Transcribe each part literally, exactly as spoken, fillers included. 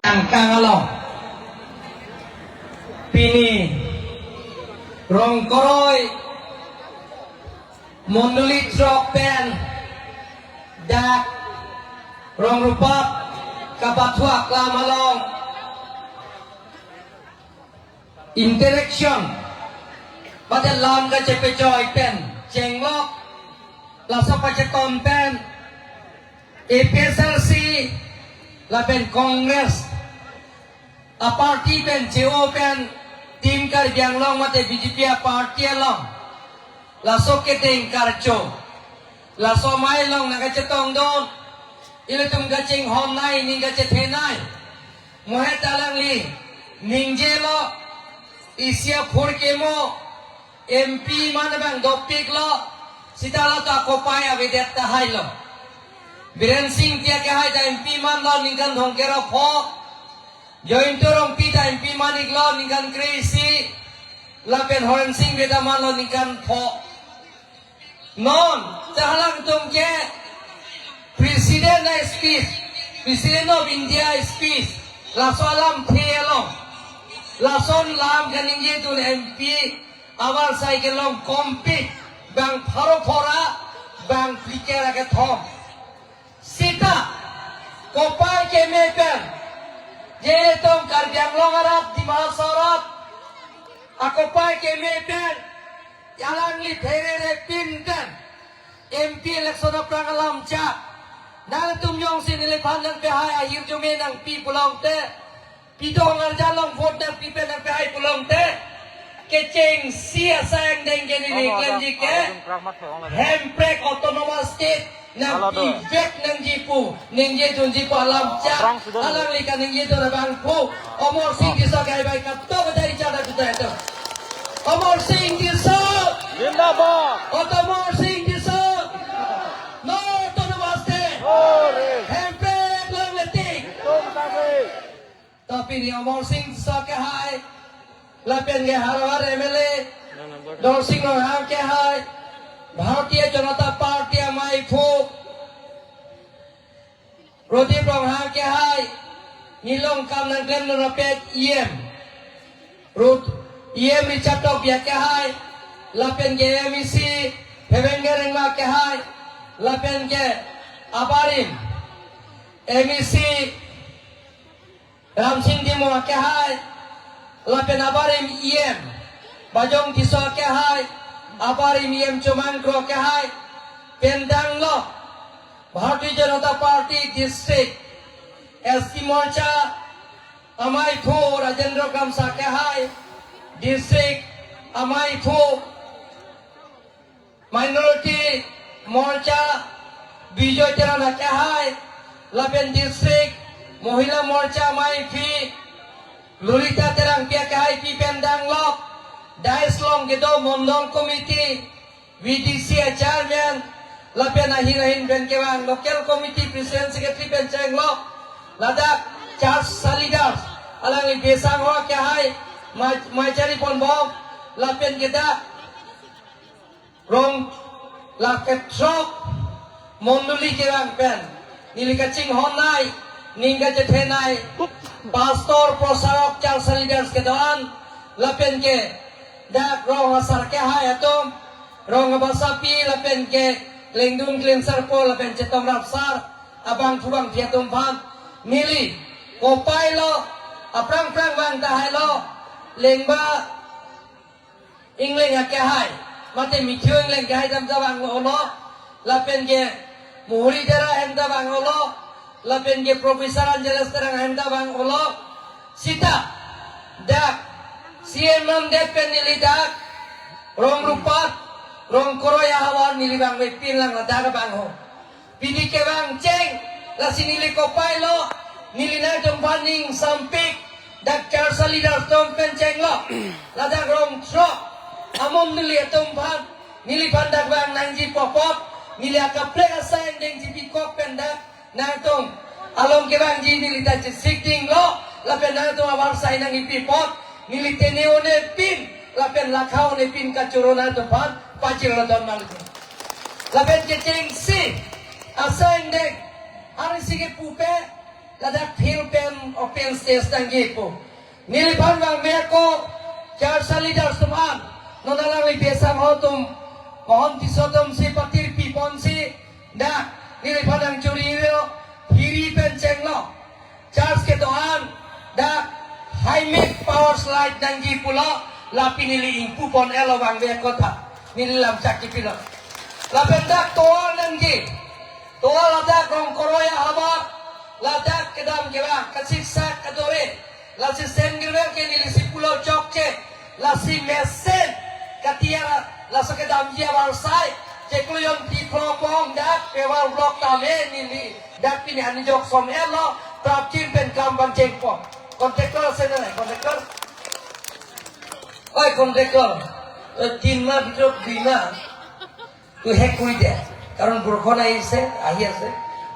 Angkang along pini Rongkoroi mondoli throk pen dak Rongrupat kapathu aklam along interaction mate lam kachepechoi pen chenglok, laso pachetong pen A P H L C lapen Congress a-party pen che-o pen Team Karbi Anglong mate B J P a-party along laso kedeng karcho, laso amei along nangkachetongdun, ilitum kachinghonnei, ning kachethenei. Mohet alangli ningjelo, isi aphur kemo, M P man abang dopiklo, seta la ta kopai avedet tahai lo. Biren Singh Tiya kehai ta M P manlo ningkan thomkep ra pho. Joyinto Rongpi ta M P man-iklo ningkan kre-isi. Lapen Horen Sing Bey ta manlo ningkan pho. Non, ta halangtum ke President a-speech, President of India a-speech, laso alamthe along, lason lam kaningjedun M P avarsai kelong kompik, bang pharo phora, bang phlikep ra kethom. Seta kopai keme pen, je itum Karbi Anglong arat, Dima Hasao arat akopai keme pen, alangli pherere pin pen M P election aphrang alam chak, nangtum jongsi neliphan nangpehai ahirjume nangpi pulote, pidong arjan along vote nangpi pen nangpehai pulote, kechengsi asai angdeng ke neli klemji ke, Hemprek Autonomous State nangpivek nangji pu, ningjedunji pu alam chak, alangli kaningjedun abang pu, Amar Sing Tisso kehai bai katok kadai chada kuda itu. Amar Sing Tisso! Zindabad! Amar Sing Tisso! No Autonomous State! No rest! Hemprek longletik! Tum kave! Tapi ni Amar Sing Tisso kehai, lapen ke Har Har M L A Darsing Ronghang kehai, Bharatiya Janata Party amaiphu Pradip Ronghang kehai, nilong kam nangklemdun rapet E M Ruth, E M Richard Tokbi kehai, lapen ke M E C Hebenga Rengma kehai, lapen ke abarim M E C Ramsing Timung kehai, lapen abarim E M Bajong Tisso kehai, abarim E M Chomang Kro kehai, pen danglo Bharatiya Janata Party District S T Morcha amaiphu Rajendra Kramsa kehai, District amaiphu Minority Morcha Bijoy Terang kehai, lapen District Mohila Morcha amaiphi Lolita Terangpi kehai pi pen danglo, dais along kedo Mondol Committee, V D C a-chairman, lapen ahin ahin pen kevang Local Committee President Secretary pen chenglo, ladak Church Leaders, alangli Besang Ho kehai, mai, mai chari ponbom, lapen ke dak rong la kethrok mondoli kevang pen neli kachinghonnei, ning kachethenei, pastor, prosarok, church leaders kedo-an, lapen ke dak rong asar kehai atum, rong abasapi, lapen ke klengdun klengsarpo, lapen chetong rapsar abangphu bangphi atum aphan neli kopai lo, aphrang phrang vang tahai lo, Lengba Engleng akehai, mate Matthew Engleng kehai dam ta vanglo, lapen ke Mohori Dera ahem ta vanglo, lapen ke Professor Angeles Terang ahem ta vanglo. Seta dak C M Ramdev pen neli dak Rongrupat, Rongkoroi ahavar neli vangve pin lang ladak vangho. Pini kevang cheng, lasi neli kopai lo, neli nangtum aphan ning sampik, dak church leaders atum pen chenglo, ladak rong throk amondoli atum aphan, neliphan dak vang nangji pu apot, neli akaprek asai angdeng chipikok pen dak nangtum along kevangji neli ta chesik dinglo, lapen nangtum avarsai nangkipi apot, neli tene one pin, lapen lakha one pin kachoro nangtum aphan pachirlo don malitum. Lapen kechengsi asai angdeng, arnisi kepu pen, Ladak field pen open stage nangji pu. Neliphan vangve ako, church leaders atum an, non alangli Besang ho atum, Mohon Tisso atum si patir pi ponsi, dak neliphan nangchuri lo, hiri pen chenglo. Church kedo-an, dak high power slide nangji pulo, lapen neli ingpu pon-elo vangve ako ta. Neli lamchak kipilo. Lapen dak tovar nangji. Tovar ladak Rongkoroi ahavar, ladak kedam kevang, kasiksak kadore, lasi Saint Gabriel ke neli si pulo chokche, lasi mesen, katiar, laso kedamji avarsai, cheklo jon phli phrong phrong dak, Phewa block tame neli, dak pini anijok som-et lo, prapjin pen kam pangchengpo. Contractor ase na, contractor? Oi, contractor, eh, tin মাহ ভিতৰত দুই মাহ তো শেষ কৰি দিয়া, কাৰণ বৰষুণ আহিছে, আহি আছে,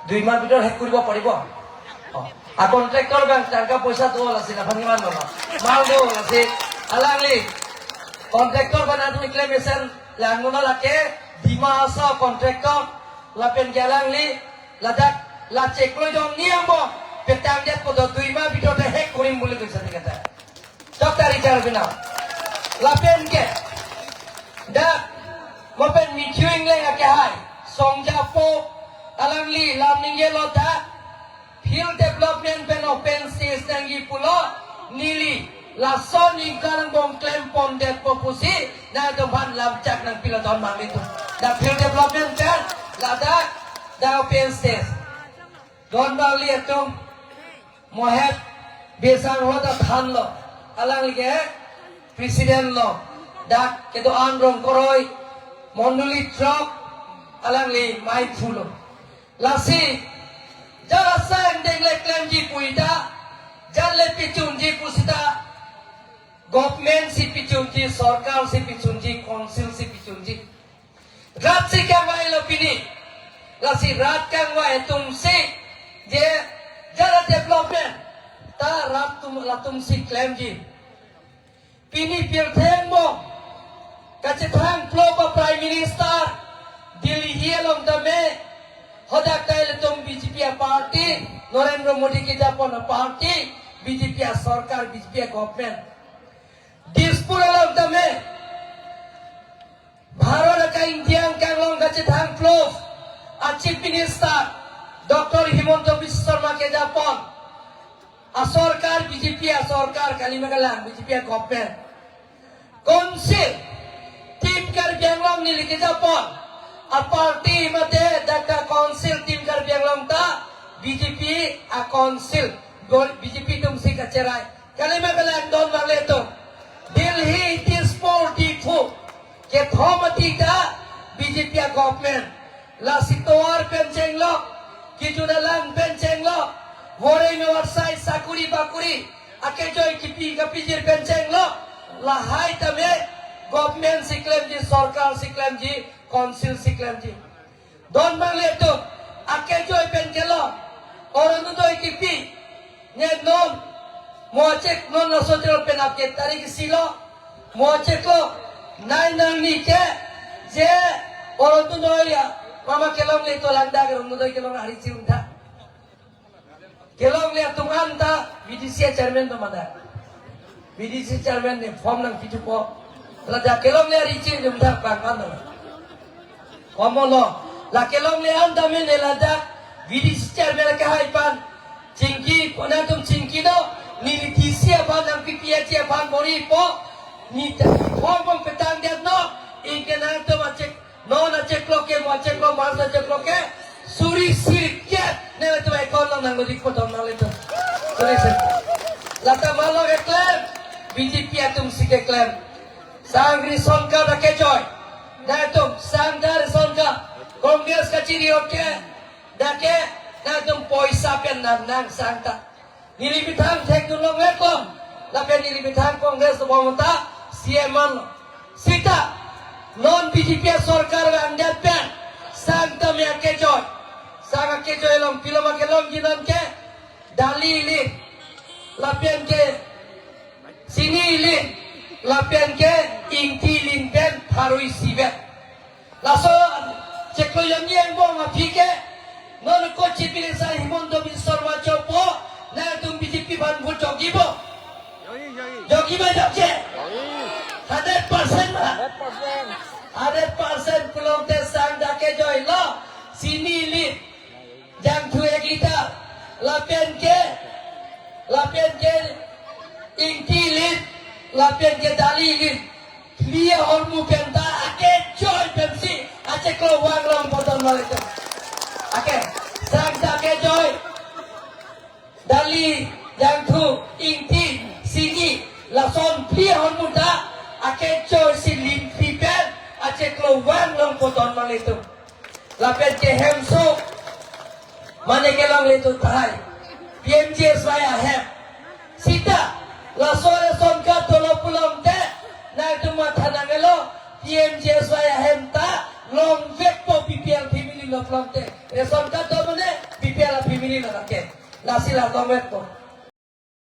দুই মাহ ভিতৰত শেষ কৰিব পাৰিব। অ, a contractor bang tangka poisa dol ase, aphan kiman dolo? Mal dol ase, alangli contractor bang adu iklem esen langno lake, Dima Hasao contractor, lapen ke alangli ladak la cheklo jon niam bo, petang det poto, দুই মাহ ভিতৰত শেষ কৰিম বুলি কৈছে তেখেতে। Doctor Richard Bina. Lapen ke, dak, mo pen Mathew Engleng ake hai, Songja po, alangli lam ningjelo dak, field development pen open stage nangji pulo, neli, laso ningkan bong klem pon det po pusi, nangtum aphan lamchak nangpilo don mangli atum. Dak field development pen, ladak, dak open stage. Don mangli atum, mo het Besang ho ta thanlo, alangli ke president lo, dak kedo-an Rongkoroi mondoli throk, alangli mai phulo. Lasi, jala sang dengle klemji pu ita, jale pichunji pu sita, government si pichunji, sorkar si pichunji, council si pichunji. Rat si kangvai lo pini. Lasi rat kangvai atum si je jala development ta rat atum, latum si klemji. Pini pirthe angbong kachethang plo pa Prime Minister Delhi along tame, hadak ta ilitum B J P a party, Narendra Modi kejapon a party, B J P a sorkar, B J P a government. Dispur along tame, Bharat aka India angbong kachethang plo a Chief Minister Doctor Himanta Biswa Sarma kejapon a sorkar, B J P a sorkar, kalima kelang, B J P a government. Council, Team Karbi Anglong neli kejapon a party mate dak a council Team Karbi Anglong ta B J P a council, B J P atum si kacherai. Kalima kelang don mangli atum. Delhi, Dispur, Diphu, kethom ati ta B J P a government. Lasi tovar pen chenglo, kejun alam pen chenglo, vorei me varsai sakuri bakuri akejoi kipi kapijir pen chenglo, lahai tame government si klemji, sorkar si klemji, council si klemji. Don mangli atum, akejoi pen kelong, Orunodoi kipi, ne non, mo achek non laso chero pen ap ke tarik isi lo, mo acheklo, nai nangli ke, je Orunodoi ya, mama kelongle to langda ke Orunodoi kelong ari chiun tha. Kelongle atum anta B D C chairman atum ada. B D C chairman ne form nangpi thupo. Ladak kelongle ari chiun atum dak bang kan. Komo lo. La kelongle anta mene ladak B D C chairman ke hai pan. Chingki, nangtum chingki no. Neli D C aphan nangpi P H E aphan bor-ipo. Ne ta form pon petang det no. Ingke nangtum achek non acheklo ke, mo acheklo, March acheklo ke, suri sirkep, ne tu account lang nang lodik po don mangli atum. Suri sirkep. Lata malo keklem, B J P atum si keklem. Sang ration card akejoi. Nangtum, sang ta ration card. Congress kachiri oke. Dak ke, nangtum poisa pen nang nang sang ta. Neli methang thekdun longle klom, lapen neli methang Congress bomta C M an lo. Sita, non B J P sorkar vangdet pen, sang tame akejoi. Sang akejoi along, pilo ma kelongji non ke, dali ili, lapen ke, chini ili, lapen ke, ingti ili pen, pharo isi pen. Laso chiklo jon ni angbong aphi ke, non ko Chief Minister Himanta Biswa Sarma chopo, Che. Hundred percent ma. Hundred percent pulote Sangta kejoi lo. Sini lead. Jangthu ek lead. Lapen ke. Lapen ke Ingti lead. Lapen ke Dali lead. Phli ahormu penta akejoi pensi achiklo vang longpo don malitum. Ake, Sangta kejoi. Dali, Jangthu, Ingti, Sini, lason phli ahormu ta akejoi si limpi pen achiklo vang longpo don malitum. Lapen ke Hemso, mane kelonglitum tahai. P M G S Y ahem. Sita, laso ration card dolo pulote, nangtum matha nangkelo, P M G S Y ahem ta longvekpo B P L family lo pulote. Ration card do mane B P L family lo lake. Lasi la longvekpo.